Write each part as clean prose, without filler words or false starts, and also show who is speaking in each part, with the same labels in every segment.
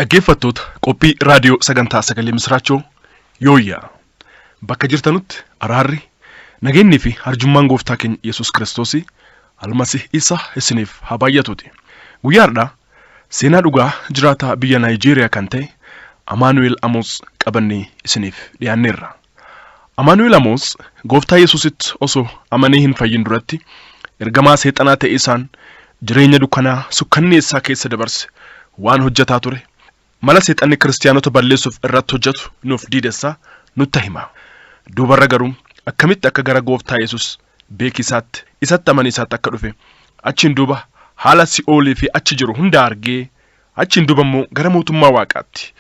Speaker 1: Dhaggeeffattoota qophii raadiyoo sagantaa Sagalee Misiraachoo, yooyyaa! Bakka jirtanutti araarri, nageenni fi arjummaan gooftaa keenya Yesuus Kiristoosii Almasih Isaa isiniif haa baay'atuuti. Guyyaa har'aa seenaa dhugaa jiraataa biyya Naayijeeriyaa kan ta'e Amaanu'el Amoos qabannee isiniif dhiyaanneerra. Amaanu'el Amoos gooftaa Yesuusitti osoo amanee hin fayyin duratti ergamaa seexanaa ta'e isaan jireenya dukkanaa sukkanneessaa keessa dabarse waan hojjetaa ture, mala seexanni kiristiyaanota balleessuuf irratti hojjetu nuuf diidessaa nutta hima. Duubarra garuu akkamitti akka gara gooftaa Yesuus beekiisaatti, isatti amaniisaatti akka dhufe, achiin duuba haala si'oolii fi achi jiru hundaa argee, achiin duuba immoo gara mootummaa Waaqaatti,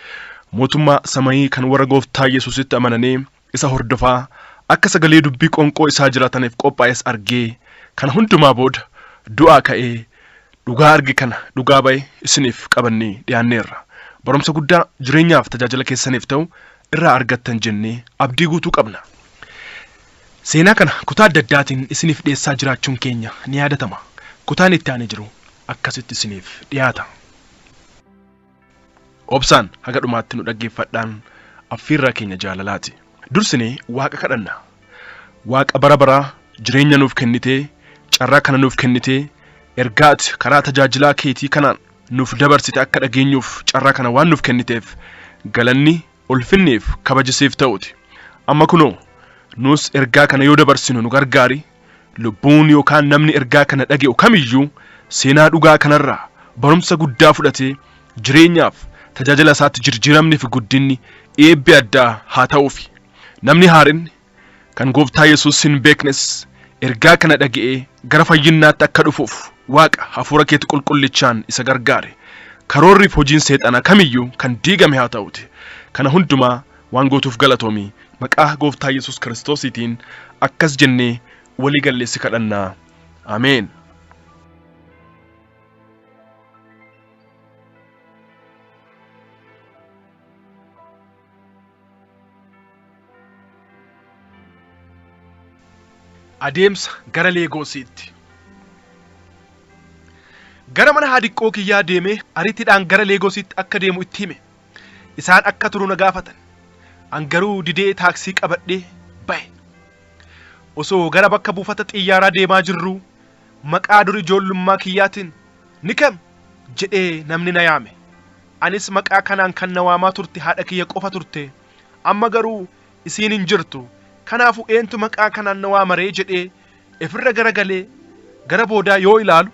Speaker 1: mootummaa samayii kan warra gooftaa Yesuusitti amananii isa hordofaa akka sagalee dubbii qoonqoo isaa jiraataniif qophaa'es argee, kana hundumaa booda du'aa ka'ee dhugaa arge kana dhugaa ba'e isiniif qabannee dhiyaanneerra. Barumsa guddaa jireenyaaf tajaajila keessaniif ta'u irraa argattan jennee abdii guutuu qabna. Seenaa kana kutaa adda addaatiin isiniif dhiyeessaa jiraachuun keenya ni yaadatama. Kutaan itti aanee jiru akkasitti isiniif dhiyaata. Obsaan haga dhumaatti nu dhaggeeffadhaan affiirraa keenya jaalalaati. Dursinee Waaqa kadhanna. Waaqa bara baraa jireenya nuuf kennitee, carraa kana nuuf kennitee, ergaa ati karaa tajaajilaa keetii kanaan nuuf dabarsite akka dhageenyuuf carraa kana waan nuuf kenniteef galanni, ulfinniif kabaji siif ta'uti. Amma kunoo nus ergaa kana yoo dabarsinu nu gargaari, lubbuun yookaan namni ergaa kana dhage'u kamiyyuu seenaa dhugaa kanarraa barumsa guddaa fudhatee jireenyaaf tajaajila isaatti jirjiiramni fi guddinni eebbi addaa haa ta'uufi. Namni haarinni kan gooftaa Yesuus hin beeknes ergaa kana dhage'ee gara fayyinnaatti akka dhufuuf Waaqa hafuura keeti qulqullichaan isa gargaari. Karoorriif hojiin seexanaa kamiyyuu kan diigame haa ta'uti. Kana hundumaa waan gootuuf galatoomi. Maqaa gooftaa Yesuus Kiristoosiitiin akkas jennee walii gallee si kadhannaa. Ameen. Adeemsa gara Leegoosiitti. Gara mana haadiqqoo kiyyaa deemee ariitiidhaan gara Leegoosiitti akka deemu itti hime. Isaan akka turu na gaafatan. An garuu didee taaksii qabadhee bahe. Osoo gara bakka buufata xiyyaaraa deemaa jirruu maqaa dur ijoollummaa kiyyaatiin ni kam jedhee namni na yaame. Anis maqaa kanaan kan na waamaa turte haadha kiyya qofa turte. Amma garuu isiin hin jirtu. Kanaafuu eentu maqaa kanaan na waamaree jedhee ifirra garagalee gara boodaa yoo ilaalu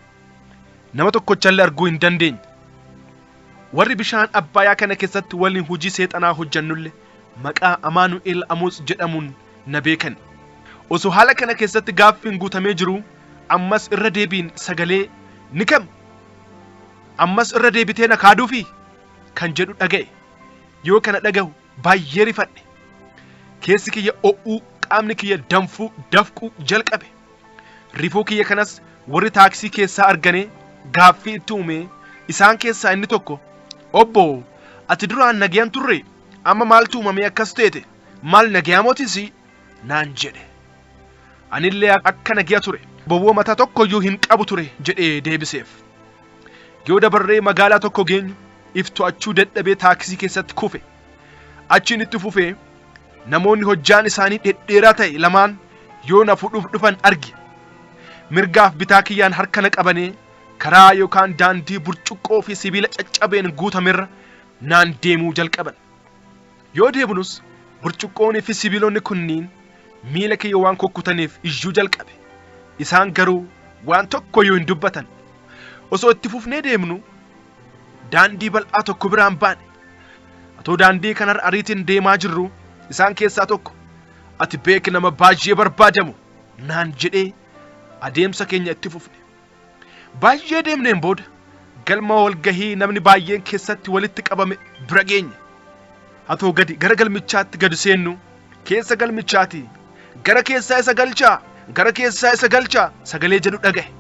Speaker 1: nama tokkochallee arguu hin dandeenye. Warri bishaan Abbaayaa kana keessatti waliin hojii seexanaa hojjannulle maqaa Amaanu'el Amots jedhamuun na beekan. Osoo haala kana keessatti gaaffiin guutamee jiruu ammas irra deebiin sagalee ni kam? Ammas irra deebitee na kaaduufii? Kan jedhu dhaga'e. Yoo kana dhagahu baay'ee rifadhe. Keessi kiyya o'uu, qaamni kiyya danfuu, dafquu jalqabe. Rifuu kiyya kanas warri taaksii keessaa arganee gaaffii itti uumee isaan keessaa inni tokko obbo ati duraan nagayan turre amma maaltu uumamee akkas teete maal nagayaa mootisi naan jedhe. Anillee akka nagaya ture bowwoo mataa tokkoyyuu hin qabu ture jedhee deebiseef. Yoo dabarree magaalaa tokko geenyu if to'achuu dadhabee taaksii keessatti kufe. Achiin itti fufee namoonni hojjaan isaanii dhedheeraa ta'e lamaan yoo na fuudhuuf dhufan arge. Mirgaaf bitaa kiyyaan harka na qabanee karaa yookaan daandii burcuqqoo fi sibiila caccabeen guutamerra naan deemuu jalqaban. Yoo deebinus burcuqqoonii fi sibiilonni kunniin miila kiyya waan kukkutaniif iyyuu jalqabe. Isaan garuu waan tokkoyyuu hin dubbatan. Osoo itti fufnee deemnu daandii bal'aa tokko biraan baane. Atoo daandii kanarra ariitiin deemaa jirru isaan keessaa tokko ati beeki nama baay'ee barbaadamu naan jedhee adeemsa keenya itti fufne. Baay'ee deemneen booda galma walgahii namni baay'een keessatti walitti qabame bira geenye. Atoo gadi gara galmichaatti gadi seennu keessa galmichaati gara keessaa isa galchaa gara keessaa isa galchaa sagalee jedhu dhagahe.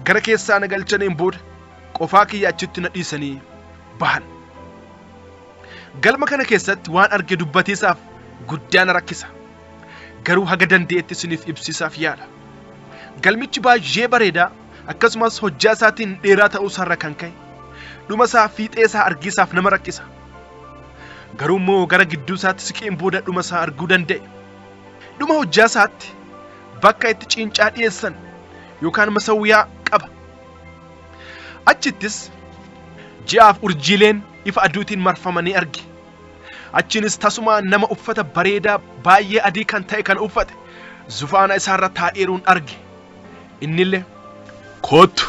Speaker 1: Gara keessaa na galchaniin booda qofaa kiyya achitti na dhiisanii bahan. Galma kana keessatti waan arge dubbatiisaaf guddaa na rakkisa. Garuu haga danda'etti isiniif ibsiisaaf yaala. Galmichi baay'ee bareedaa akkasumas hojjaa isaatiin dheeraa ta'uu isaarra kan ka'e Dhuma isaa fiixee isaa argiisaaf nama rakkisa. Garuu immoo gara gidduu isaatti siqeen booda dhuma isaa arguu danda'e. Dhuma hojjaa isaatti bakka itti ciincaa dhiyeessan yookaan masawwiyaa qaba. Achittis ji'aaf urjiileen ifa aduutiin marfamanii arge. Achiinis tasumaa nama uffata bareedaa baay'ee adii kan ta'e kan uffate zufaana isaarra taa'eeruun arge. Innillee koottu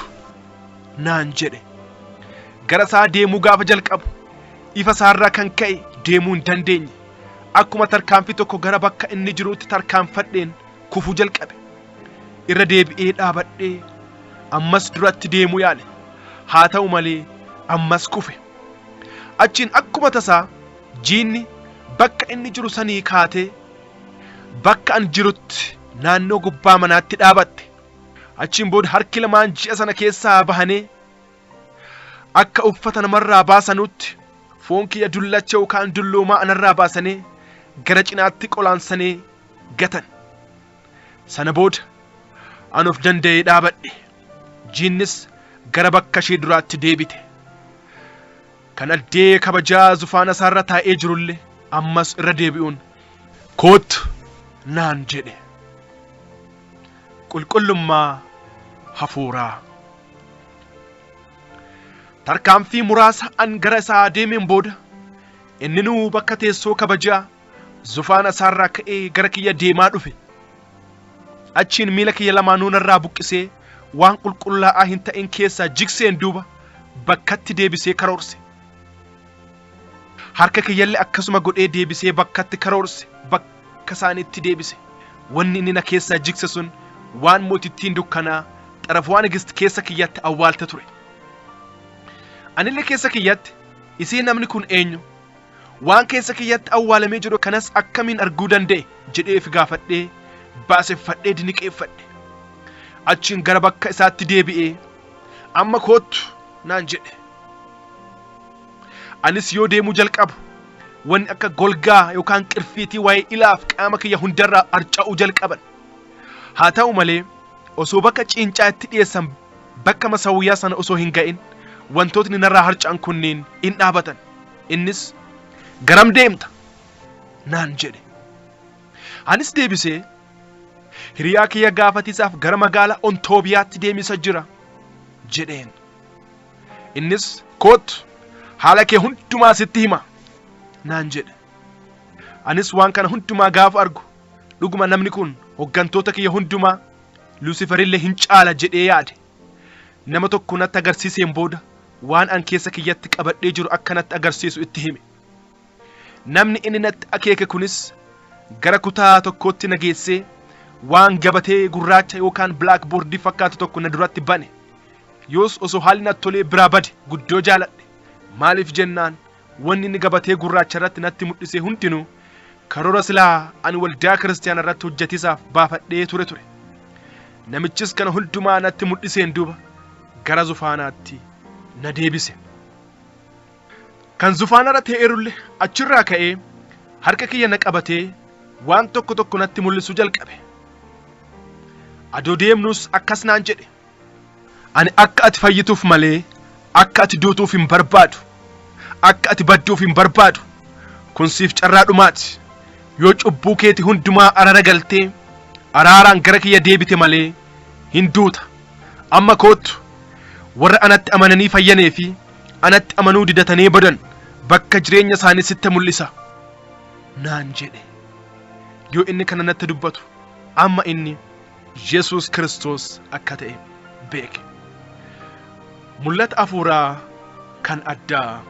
Speaker 1: naan jedhe. Gara isaa deemuu gaafa jalqabu ifa isaarraa kan ka'e deemuu hin dandeenye. Akkuma tarkaanfii tokko gara bakka inni jiruutti tarkaanfadheen kufuu jalqabe. Irra deebi'ee dhaabadhee ammas duratti deemuu yaale. Haa ta'u malee ammas kufe. Achiin akkuma tasaa jiinni bakka inni jiru sanii kaatee bakka an jirutti naannoo gubbaa manaatti dhaabatte. Achiin booda harki lamaan ji'a sana keessaa bahanii akka uffata namarraa baasanutti foon kiyya dullacha yookaan dulloomaa anarraa baasanii gara cinaatti qolaansanii gatan. Sana booda an of danda'ee dhaabadhe. Jiinnis gara bakka ishee duraatti deebite. Kan addee kabajaa zufaana isaarra taa'ee jirullee ammas irra deebi'uun koottu naan jedhe. Qulqullummaa hafuuraa. Tarkaanfii muraasa an gara isaa deemeen booda inninuu bakka teessoo kabajaa zufaana isaarraa ka'ee gara kiyya deemaa dhufe. Achiin miila kiyya lamaanuu narraa buqqisee waan qulqullaa'aa hin ta'in keessaa jigseen duuba bakkatti deebisee karoorse. Harka kiyyallee akkasuma godhee deebisee bakkatti karoorse bakka isaaniitti deebise. Wanni inni na keessaa jigse sun waan mootittiin dukkanaa xarafuwaa nigist keessa kiyyatti awwaalte ture. Anillee keessa kiyyatti isii namni kun eenyu? Waan keessa kiyyatti awwaalamee jiru kanas akkamiin arguu danda'e jedhee of gaafadhee baaseffadhee diniqeeffadhe. Achiin gara bakka isaatti deebi'ee amma koottu naan jedhe. Anis yoo deemuu jalqabu wanni akka golgaa yookaan qirfiitii waa'ee ilaaf qaama kiyya hundarraa harca'uu jalqaban. Haa ta'u malee osoo bakka ciincaa itti dhiyeessan bakka masawwiyaa sana osoo hin ga'in wantootni narraa harca'an kunneen in dhaabatan. Innis garam deemta naan jedhe. Anis deebisee hiriyaa kiyya gaafatiisaaf gara magaalaa Ontoobiyaatti deemisa jira jedheen. Innis koottu haala kee hundumaa sitti hima naan jedhe. Anis waan kana hundumaa gaafa argu dhuguma namni kun hoggantoota kiyya hundumaa Luusifarillee hin caala jedhee yaade. Nama tokko natti agarsiiseen booda waan an keessa kiyyatti qabadhee jiru akka natti agarsiisu itti hime. Namni inni natti akeeke kunis gara kutaa tokkootti na geessee waan gabatee gurraacha yookaan blackboardii fakkaatu tokko na duratti bane. Yoos osoo haalli natti tolee biraa bade guddoo jaaladhe. Maaliif jennaan wanni inni gabatee gurraacha irratti natti mul'ise hundinuu karoora silaa ani waldaa kiristaanaa irratti hojjetisaaf baafadhee ture ture. Namichis kana hundumaa natti mul'iseen duuba gara zufaanaatti na deebise. Kan zufaanarra ta'eerullee achirraa ka'ee harka kiyya na qabatee waan tokko tokko natti mul'isuu jalqabe. Adoo deemnus akkas naan jedhe. Ani akka ati fayyituuf malee akka ati duutuuf hin barbaadu. Akka ati badduuf hin barbaadu. Kun siif carraa dhumaati. Yoo cubbuu keeti hundumaa arara galtee araaraan gara kiyya deebite malee hin duuta. Amma koottu warra anatti amananii fayyanee fi anatti amanuu didatanii badan bakka jireenya isaanii sitti mul'isa naan jedhe. Yoo inni kana natti dubbatu amma inni Yesuus Kiristoos akka ta'e beeke. Mul'ata hafuuraa kan addaa.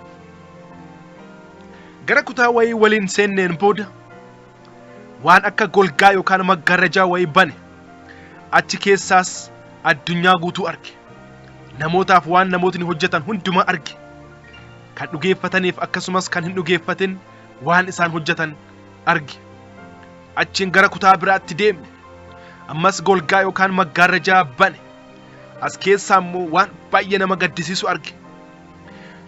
Speaker 1: Gara kutaa wayii waliin seenneen booda waan akka golgaa yookaan maggarrajaa wayii bane. Achi keessaas addunyaa guutuu arge. Namootaaf waan namootni hojjetan hundumaa arge. Kan dhugeeffataniif akkasumas kan hin dhugeeffatin waan isaan hojjetan arge. Achiin gara kutaa biraatti deemne. Ammas golgaa yookaan maggaarrajaa bane. As keessaa immoo waan baay'ee nama gaddisiisu arge.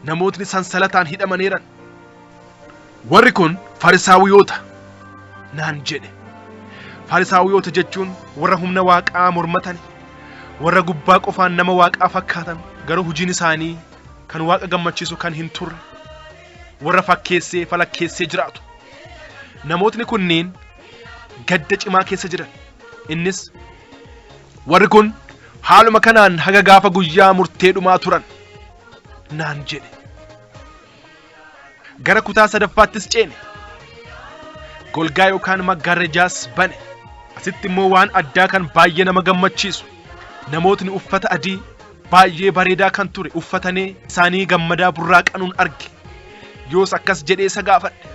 Speaker 1: Namootni sansalataan hidhamaniiran. Warri kun Farisaawiyoota naan jedhe. Farisaawiyoota jechuun warra humna waaqaa mormatan, warra gubbaa qofaan nama waaqaa fakkaatan garuu hojiin isaanii Kan Waaqa gammachiisu kan hin turre, warra fakkeessee falakkeessee jiraatu. Namootni kunneen gadda cimaa keessa jiran. Innis warri kun haaluma kanaan haga gaafa guyyaa murtee dhumaa turan naan jedhe. Gara kutaa sadaffaattis ceene. Golgaa yookaan maggaarrajaas bane. Asitti immoo waan addaa kan baay'ee nama gammachiisu. Namootni uffata adii baay'ee bareedaa kan ture uffatanee isaanii gammadaa burraaqanuun arge. Yoos akkas jedhee isa gaafadhe.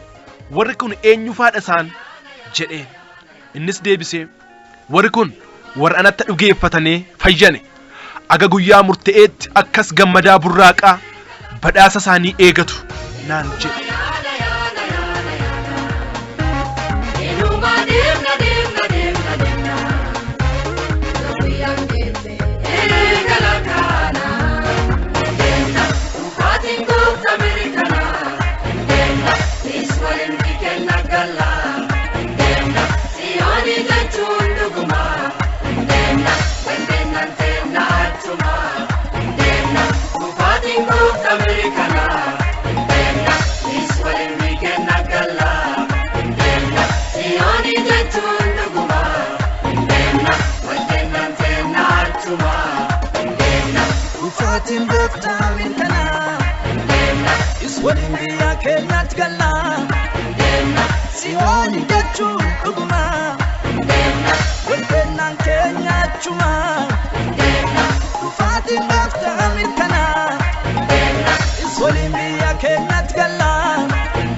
Speaker 1: Warri kun eenyufaadha isaan? Jedheen. Innis deebisee, Warri kun warra anatti dhugeeffatanee fayyane. Aga guyyaa murte'eetti akkas gammadaa burraaqaa badhaasa isaanii eegatu naan jedhe.
Speaker 2: Inuma deemna deemna deemna deemna. Guyyaan geesse eegala kaana. Deemna dhufaatiin gooftaa mirkana. Deemna is waliin kenna galla. Deemna siyooni jechuun dhuguma. Deemna wanteennan teenna achuma. Deemna dhufaatiin gooftaa mirkana. Deemna is waliin kenna galla. Deemna siyooni jechuun dhuguma. Deemna wanteennan teenna achuma. Deemna
Speaker 3: Dhufaatiin gooftaa mirkanaa.
Speaker 2: deemna
Speaker 3: Is waliin biyya keenyatti gallaa.
Speaker 2: deemna
Speaker 3: Siyooni jechuun dhuguma.
Speaker 2: deemna
Speaker 3: Walbeennaan keenya achuma.
Speaker 2: deemna
Speaker 3: Dhufaatiin gooftaa mirkanaa.
Speaker 2: deemna
Speaker 3: Is waliin biyya keenyatti gallaa.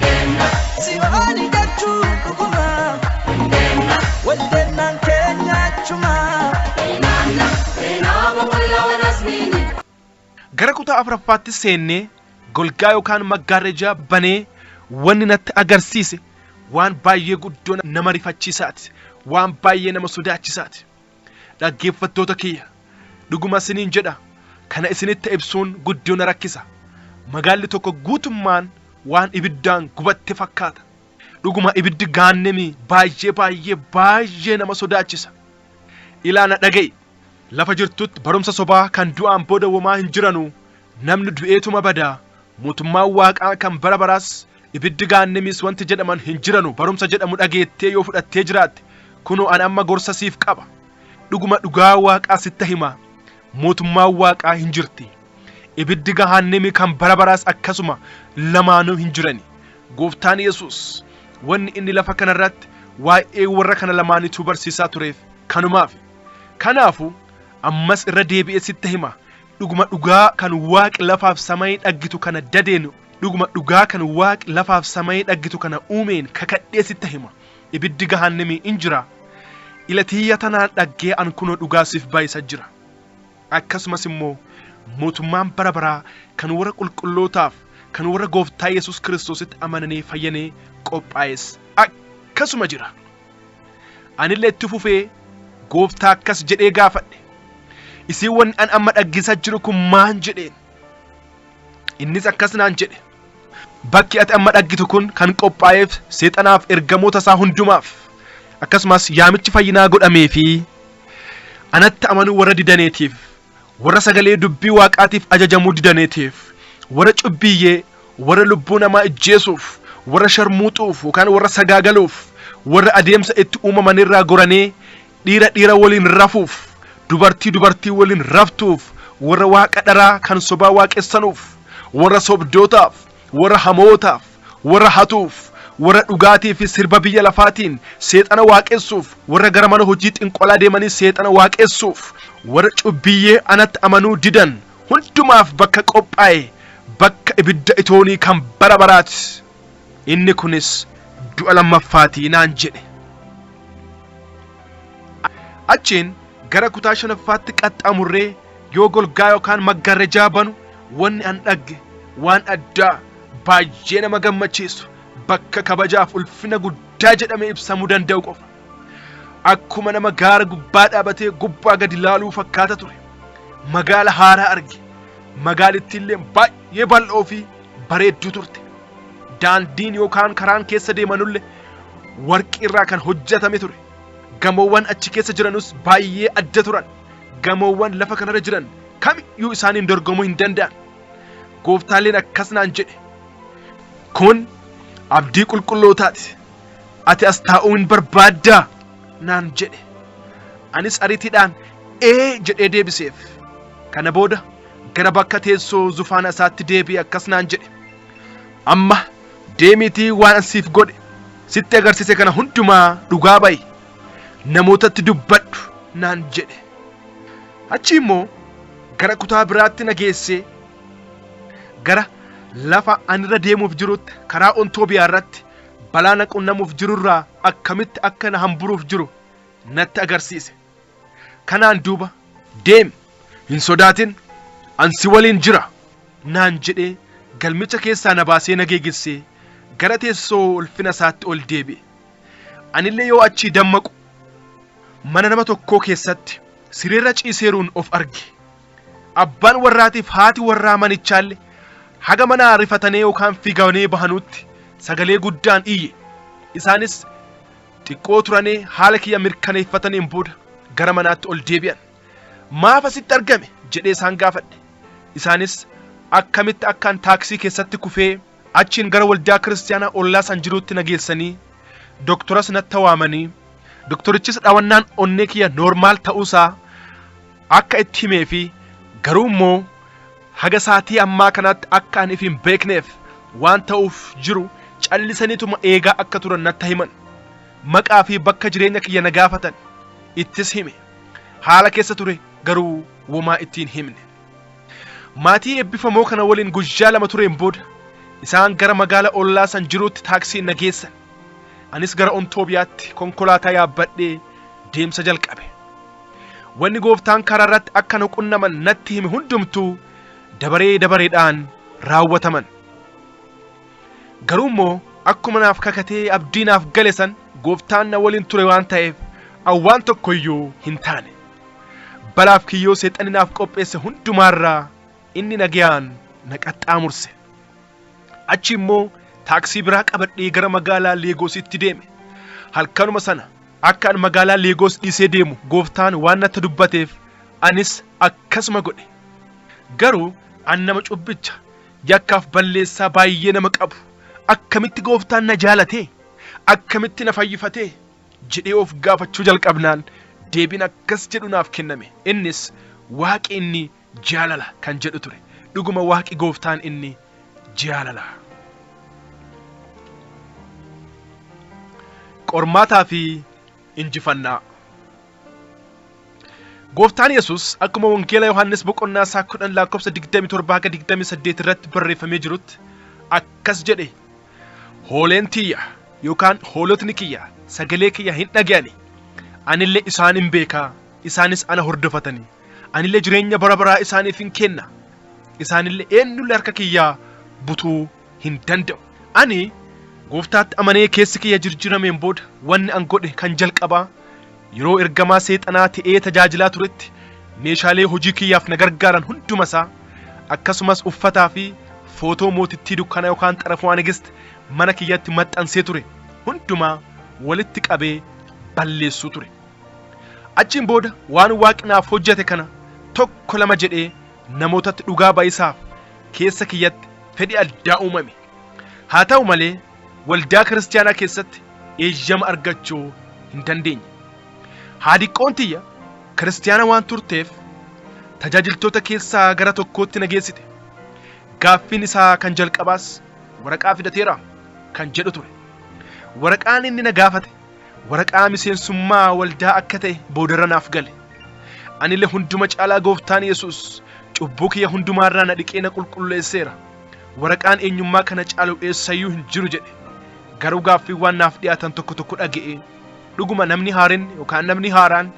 Speaker 2: deemna
Speaker 3: Siyooni jechuun dhuguma.
Speaker 2: deemna.
Speaker 3: Walbeennaan keenya achuma.
Speaker 2: Inanna inama kullawan asmini.
Speaker 1: Gara kutaa afuraffaatti seennee golgaa yookaan maggaarrajaa banee wanni natti agarsiise waan baay'ee guddoo nama rifachiisaati. Waan baay'ee nama sodaachisaati. Dhaggeeffattoota kiyya, dhuguma isiniin jedha, kana isinitti ibsuun guddoo na rakkisa. Magaalli tokko guutummaan waan ibiddaan gubatte fakkaata. Dhuguma ibiddi gaannemii baay'ee baay'ee baay'ee nama sodaachisa. Ilaa na dhaga'i. Lafa jirtutti barumsa sobaa kan du'aan booda womaa hin jiranu, namni du'eetuma badaa, mootummaan waaqaa kan bara baraas ibiddi gaannemiis wanti jedhaman hin jiranu barumsa jedhamu dhageettee yoo fudhattee jiraatte, kunoo an amma gorsa siif qaba. Dhuguma dhugaa waaqaa sitta hima, mootummaan waaqaa hin jirti. Ibiddi gahaannemi kan bara baraas akkasuma lamaanuu hin jirani. Gooftaan Yesuus wanni inni lafa kanarratti waa'ee warra kana lamaaniitu barsiisaa tureef kanumaaf. Kanaafu ammas irra deebi'ee sitta hima, dhuguma dhugaa kan waaqi lafaaf samayii dhaggitu kana dadeen, dhuguma dhugaa kan waaqi lafaaf samayii dhaggitu kana uumeen kakadhee sitta hima, ibiddi gahaannemii in jira. Ila tiyya tanaan dhaggee an kunoo dhugaa siif baay'isa jira. Akkasumas immoo mootummaan bara baraa kan warra qulqullootaaf kan warra gooftaa Yesuus Kiristoositti amananii fayyanee qophaa'es akkasuma jira. Anillee itti fufee gooftaa akkas jedhee gaafadhe. Isin wanni an amma dhaggisaa jiru kun maan jedheen? Innis akkas naan jedhe. Bakki ati amma dhaggitu kun kan qophaa'eef seexanaaf ergamoota isaa hundumaaf, akkasumas yaamichi fayyinaa godhamee fi anatti amanuu warra didaneetiif, warra sagalee dubbii waaqaatiif ajajamuu didaneetiif, warra cubbiyyee, warra lubbuu namaa ijjeesuuf, warra sharmuuxuuf yookaan warra sagaagaluuf, warra adeemsa itti uumamanirraa goranee dhiira dhiira waliin rafuuf, dubartii dubartii waliin raftuuf, warra waaqa dharaa kan sobaa waaqessanuuf, warra sobdootaaf, warra hamootaaf, warra hatuuf, warra dhugaatii fi sirba biyya lafaatiin seexana waaqessuuf, warra gara mana hojii xinqolaa deemanii seexana waaqessuuf, warra cubbiyyee anatti amanuu didan hundumaaf bakka qophaa'e bakka ibidda itoonii kan bara baraati. Inni kunis du'a lammaffaatii naan jedhe. Achiin gara kutaa shanaffaatti qaxxaamurree yoo golgaa yookaan maggaarrajaa banu wanni an dhagge waan addaa baay'ee nama gammachiisu bakka kabajaaf ulfina guddaa jedhamee ibsamuu danda'u qofa. Akkuma nama gaara gubbaa dhaabatee gubbaa gadi laaluu fakkaata ture. Magaala haaraa arge. Magaalittiillee baay'ee bal'oo fi bareedduu turte. Daandiin yookaan karaan keessa deemanullee warqii irraa kan hojjetame ture. Gamoowwan achi keessa jiranus baay'ee adda turan. Gamoowwan lafa kanarra jiran kamiyyuu isaaniin dorgomuu hin danda'an. Gooftaaleen akkas naan jedhe. Kun abdii qulqullootaati. Ati as taa'uu hin barbaaddaa naan jedhe. Anis ariitiidhaan ee jedhee deebiseef. Kana booda gara bakka teessoo zufaana isaatti deebi'e akkas naan jedhe. Amma deemiitii waan an siif godhe sitti agarsiise kana hundumaa dhugaa ba'i. Namootatti dubbadhu naan jedhe. Achi immoo gara kutaa biraatti na geessee gara lafa ani irra deemuuf jirutti karaa Ontoobiyaa irratti balaa na qunnamuuf jirurraa akkamitti akka na hamburuuf jiru natti agarsiise. Kanaan duuba deemi, hin sodaatin, an si waliin jira naan jedhee galmicha keessaa na baasee na geegessee gara teessoo ulfina isaatti ol deebi'e. Anillee yoo achii dammaqu mana nama tokkoo keessatti sireerra ciiseeruun of arge. Abbaan warraatiif haati warraa manichaallee haga manaa rifatanii yookaan fiiganii bahanutti sagalee guddaan iyye. Isaanis xiqqoo turanii haala kiyya mirkaneeffataniin booda gara manaatti ol deebi'an. Maaf asitti argame jedhee isaan gaafadhe. Isaanis akkamitti akkaan taaksii keessatti kufee achiin gara waldaa kiristaanaa ollaa san jiruutti na geessanii doktoras natti waamanii doktorichis dhawannaan onnee kiyya normal ta'uusaa akka itti himee fi garuu immoo haga saatii ammaa kanaatti akka ani if hin beekneef waan ta'uuf jiru callisaniituma eegaa akka turan natti himan. Maqaa fi bakka jireenya kiyya na gaafatan ittis hime. Haala keessa ture garuu womaa ittiin himne. Maatii eebbifamoo kana waliin guyyaa 2 tureen booda isaan gara magaala ollaa san jiruutti taaksiin na geessan. Anis gara Ontoobiyaatti konkolaataa yaabbadhee deemsa jalqabe. Wanni gooftaan karaa irratti akka nu qunnaman natti hime hundumtuu dabaree dabareedhaan raawwataman. Garuu immoo akkuma naaf kakatee abdii naaf gale san gooftaan na waliin ture waan ta'eef an waan tokko iyyuu hin taane. Balaaf kiyyoo seexanni naaf qopheesse hundumaarraa inni nagayaan na qaxxaamurse. Achi immoo taaksii biraa qabadhee gara magaalaa Leegoositti deeme. Halkanuma sana akka an magaalaa Leegoos dhiisee deemu gooftaan waan natti dubbateef anis akkasuma godhe. Garuu an nama cubbicha yakkaaf balleessaa baay'ee nama qabu akkamitti gooftaan na jaalatee akkamitti na fayyifatee jedhee of gaafachuu jalqabnaan deebiin akkas jedhu naaf kenname. Innis waaqi inni jaalala kan jedhu ture. Dhuguma waaqi gooftaan inni jaalala. Qormaataa fi injifannaa. Gooftaan Yesuus akkuma Wangeela Yohaannis boqonnaa isaa 10 lakkoofsa 27 haga 28 irratti barreeffamee jirutti akkas jedhe. Hooleen tiyya yookaan hoolotni kiyya sagalee kiyya hin dhaga'ani. Anillee isaan hin beekaa, isaanis ana hordofatani. Anillee jireenya bara baraa isaaniif hin kenna. Isaanillee eenyullee harka kiyyaa butuu hin danda'u. Ani gooftaatti amanee keessi kiyya jirjirameen booda wanni an godhe kan jalqabaa yeroo ergamaa seexanaa ta'ee tajaajilaa turetti meeshaalee hojii kiyyaaf na gargaaran hunduma isaa akkasumas uffataa fi footoo mootittii dukkanaa yookaan xarafuu Nigist mana kiyyatti maxxansee ture hundumaa walitti qabee balleessuu ture. Achiin booda waan waaqni naaf hojjete kana tokko lama jedhee namootatti dhugaa ba'isaaf keessa kiyyatti fedhi addaa uumame. Haa ta'u malee waldaa kiristaanaa keessatti eeyyama argachuu hin dandeenye. Haadiqqoon tiyya kiristaana waan turteef tajaajiltoota keessaa gara tokkootti na geessite. Gaaffiin isaa kan jalqabaas waraqaa fidateera kan jedhu ture. Waraqaan inni na gaafate waraqaa miseensummaa waldaa akka ta'e boodarra naaf gale. Anillee hunduma caalaa gooftaan Yesuus cubbuu kiyya hundumaarraa na dhiqee na qulqulleesseera. Waraqaan eenyummaa kana caalu eessayyuu hin jiru jedhe. Garuu gaaffiiwwan naaf dhiyaatan tokko tokko dhaga'ee dhuguma namni haareen yookaan namni haaraan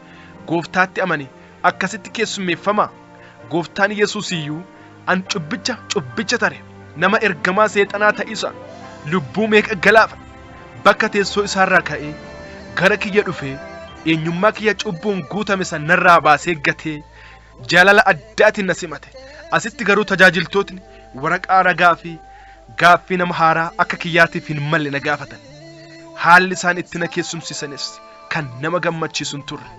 Speaker 1: gooftaatti amane akkasitti keessummeeffama. Gooftaan Yesuus iyyuu an cubbicha tare nama ergamaa seexanaa ta'isa lubbuu meeqa galaafa bakka teessoo isaarraa ka'ee gara kiyya dhufee eenyummaa kiyya cubbuun guutame san narraa baasee gatee jaalala addaatiin na simate. Asitti garuu tajaajiltootni waraqaa ragaa fi gaaffii nama haaraa akka kiyyaatiif hin malle na gaafatan. Haalli isaan itti na keessumsiisanis kan nama gammachiisu hin turre.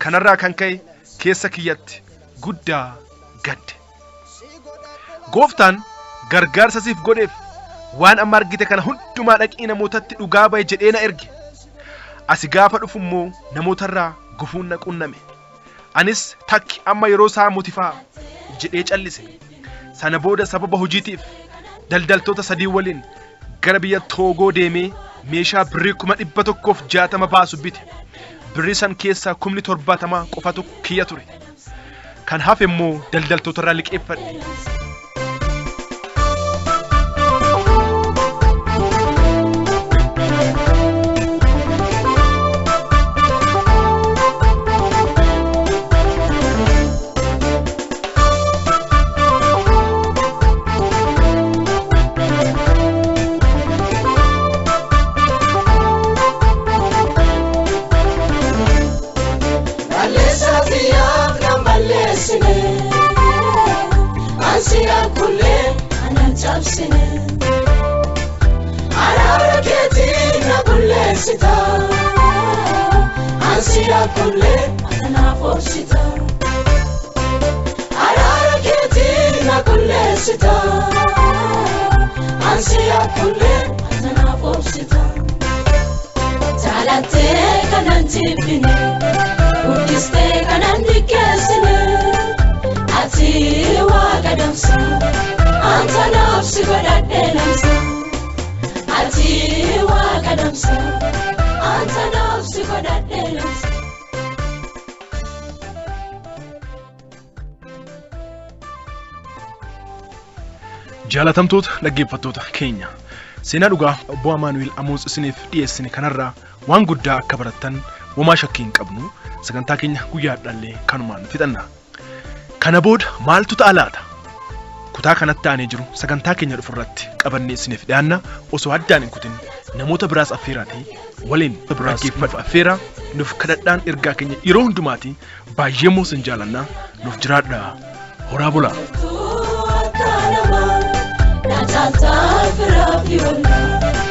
Speaker 1: Kanarraa kan ka'e keessa kiyyatti guddaa gadde. Gooftaan Gargaarsa siif godheef waan amma argite kana hundumaa dhaqii namootatti dhugaa ba'i jedhee na erge. Asi gaafa dhufu immoo namootarraa gufuun na qunname. Anis takki amma yeroo isaa mutifaa jedhee callise. Sana booda sababa hojiitiif daldaltoota sadii waliin gara biyya Toogoo deemee meeshaa birrii 160,000 baasu bite. Birrii san keessaa 70,000 qofatu kiyya ture. Kan hafe immoo daldaltoota irraa liqeeffadhe.
Speaker 2: Balleessaa xiyyaaf nan balleessine. Ansi akkullee anan cabsine. Araara keetiin na qulleessita. Ansi akkullee anaaf obsita. Araara keetiin na qulleessita. Ansi akkullee anaaf obsita. Jaalattee kanan jibbine. Guddistee kanan xiqqeessine. Ati waaqa damsa. Anta naaf si godhadhee namsa. Ati waaqa damsa. Anta naaf si godhadhee namsa.
Speaker 1: Jaalatamtoota dhaggeeffattoota keenya seenaa dhugaa obbo Amaanu'el Amoos isiniif dhiyeessine kanarraa waan guddaa akka barattan womaa shakkii hin qabnu sagantaa keenya guyyaa har'aallee kanumaan fixanna. Kana booda maaltu ta'a laata? Kutaa kanatti aanee jiru sagantaa keenya dhufurratti qabannee isiniif dhiyaanna osoo addaan hin kutin namoota biraas affeeraatii waliin dhaggeeffadhu affeeraa nuuf kadhadhaan ergaa keenya yeroo hundumaati baay'ee immoo isin jaalannaa nuuf jiraadhaa horaa bulaa.
Speaker 2: Akka namaa na caaltaa firaa fi ollaa.